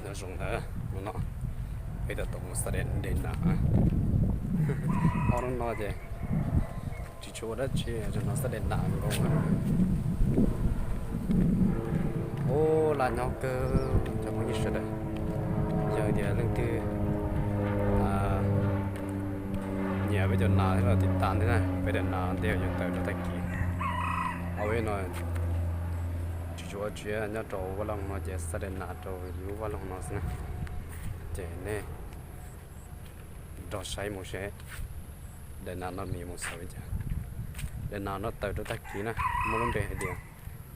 Nyob zoo ntawd, hnub no peb tau mus xab dej nas. Ob hnub no ces tsis tshua ua dab tsi, tsuas mus xab dej nas nkaus. Ub, laj nyob kawg cov phooj ywg sawv daws. Yog tias leej twg nyiam peb cov nas thiab los tiv tas ntej na, peb daim nas ntej yuav tawm rau tag kis. Ob peb no tsis tshua ua dab tsi nyob rau vaj loog no ces xab dej nas rau lub vaj loog no xwb na. Ces nej nrog saib mus seb daim nas no nws yuav mus xaus li cas. Daim nas no tawm rau tag kis na, muaj lub npe hais tias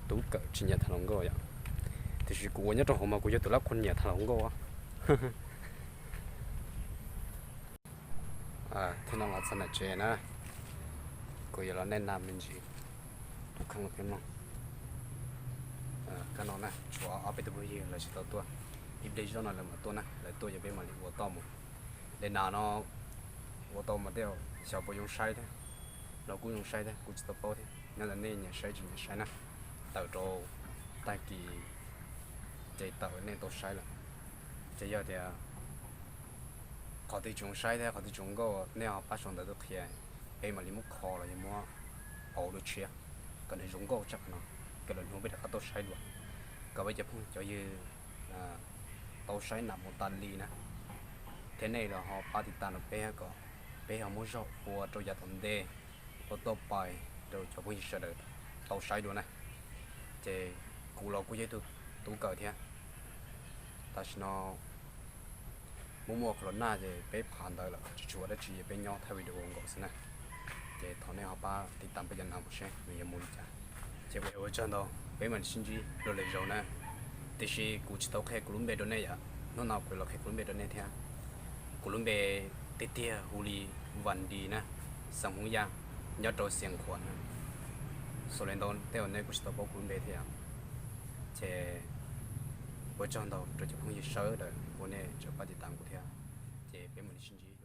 Tub Kawm tsis nyiam tham hluas nkauj yom. Tiam sis kuv uas nyob rau hauv mas kuv yog tus lab khuas nyiam tham hluas nkauj. Thiab no los txog nram tsev na, kuv yuav los nej nas me ntsis rau kheej rau peb mloog. Kab no na, tshuav ob peb tug phooj ywg lawv tsis tau tuaj, ib pliag zoj no lawv mam tuaj na, lawv tuaj ces peb mam li ua toj mus. Daim nas no ua tau mas tej zaum xyov puas zoo saib thiab, los kuj zoo saib thiab kuv tsis tau paub thiab, nyob ntawm nej nyiam saib tsis nyiam saib na. Tawm rau tag kis ces tawm nej tau saib lawm. Ces yog tias qhov twg tsis zoo saib thiab qhov twg tsis zoo nkauj nej ho pab sau ntawv tuaj qhia, peb mam li muab kho los yog muab pauv dua tshiab kom nws zoo nkauj tshaj qhov no, kom lwm hnub peb rov qab tuaj saib dua, kom peb cov phooj cov ywg tau saib nas mus tas li na. Thiab nej los ho pab tiv tas rau peb kom peb ho muaj zog ua rau yav tom ntej, ua toj pais rau cov phooj ywg sawv daws tau saib dua na. Ces kuv los kuj yog ib tug tub kawm thiab. Tam sim no muaj muaj qhov los nag ces peb phav ntawv lawm tsis tshua ua dab tsi, peb nyob thaij video nkaus xwb na. Ces thov nej ho pab tiv tas peb cov nas mus seb nws yuav mus li cas. Ces ua tsaug ntau, peb mam li sib ntsib dua lwm zaus na. Tiam sis kuv tsis tau qhia kuv lub npe rau nej yom, hnub no kuv los qhia kuv lub npe rau nej thiab. Kuv lub npe tiag tiag hu li Vas Dis na, xeem Hmoob Yaj, nyob rau Xiav Khuam na. Xaus li ntau tej uas nej kuj tsis tau paub kuv lub npe thiab yom. Ces ua tsaug ntau rau cov phooj ywg sawv daws uas nej tseem pab tiv tas kuv thiab. Ces peb mam li sib ntsib.